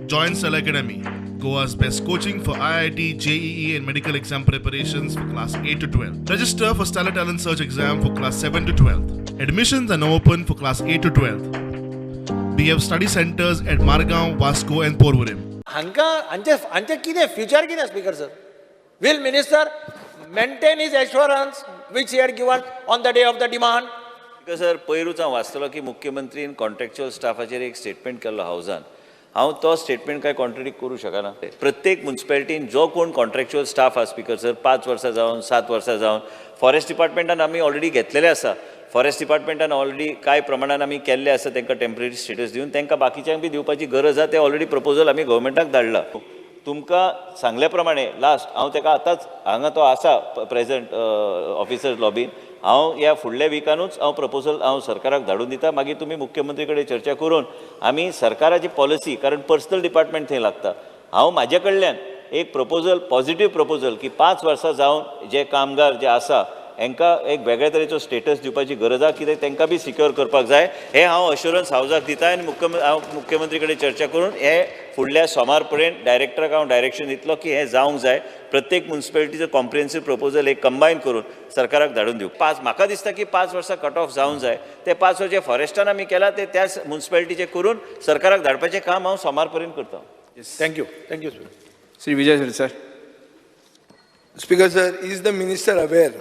Join Stellar Academy, Goa's best coaching for IIT, JEE, and medical exam preparations for class 8 to 12. Register for Stellar Talent Search exam for class 7 to 12. Admissions are now open for class 8 to 12. We have study centers at Margao, Vasco, and Porvorim. हांकां हांचे हांचें कितें future कितें, Speaker sir? Will minister maintain his assurance which he had given on the day of the demand? Speaker sir, पयरूच हांव वाचतलो की मुख्यमंत्रीन contractual स्टाफाचेर एक statement केल्लो हावजान. हांव तो स्टेटमेंट काय कॉन्ट्रडिक्ट करूं शकना. प्रत्येक मुन्सिपेलिटीन जो कोण कॉन्ट्रॅक्च्युअल स्टाफ आसा, स्पीकर सर, 5 वर्सां जावन, 7 वर्सां जावन, फॉरेस्ट डिपार्टमेंटान आमी ऑलरेडी घेतलेले आसा. फॉरेस्ट डिपार्टमेंटान ऑलरेडी कांय प्रमाणान आमी केल्ले आसा. तांकां टेंपररी स्टेटस दिवन तांकां बाकीच्यांक बी दिवपाची गरज आसा. ते ऑलरेडी प्रपोजल आमी गव्हर्मेंटाक धाडला. तुमकां सांगल्या प्रमाणे लास्ट हांव ताका आतांच, हांगा तो आसा प्रेझंट ऑफिसर्स लॉबीन, हांव ह्या फुडल्या विकानूच हांव प्रपोजल हांव सरकाराक धाडून दिता. मागीर तुमी मुख्यमंत्री कडेन चर्चा करून आमी सरकाराची पॉलिसी, कारण पर्सनल डिपार्टमेंट थंय लागता, हांव म्हाजे कडल्यान एक प्रपोजल, पॉझिटीव प्रपोजल की 5 वर्सां जावन जे कामगार जे आसा हांकां एक वेगळे तरेचो स्टेटस दिवपाची गरज आसा, कित्याक तांकां बी सिक्योर करपाक जाय. हें हांव अश्युरन्स हावजाक दिता आनी हांव मुख्यमंत्री कडेन चर्चा करून हे फुडल्या सोमार पर्यंत डायरेक्टराक हांव डायरेक्शन दितलो की हें जावंक जाय. प्रत्येक मुन्सिपेलिटीचो कॉम्प्रिहेन्सीव प्रपोजल एक कंबायन करून सरकाराक धाडून दिवं. पांच, म्हाका दिसता की 5 वर्सां कट ऑफ जावंक जाय. ते 5 वर्सां फॉरेस्टान आमी केला, ते त्याच मुन्सिपेलिटीचें करून सरकाराक धाडपाचें काम हांव सोमार पर्यंत करता. Thank you, thank you. Shri Vijay Sardesai. Speaker sir, is the minister aware?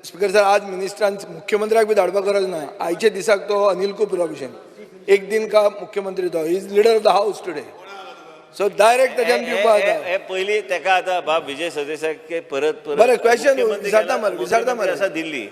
Speaker sir, आज मिनिस्टरान मुख्यमंत्र्याक बी धाडपाक गरज ना. आयच्या दिसाक तो अनिल कुपरा भशेन एक दिन का मुख्यमंत्री, तो is leader of the house today, so direct ताच्यान दिवपा हे जाता. हे पयलीं ताका आतां बाब विजय सरदेसाय परत परत बरें, question मुख्यमंत्री विचारता गेला, मरे, विचारता मुख्यमंत्री मरे. आसा दिल्ली.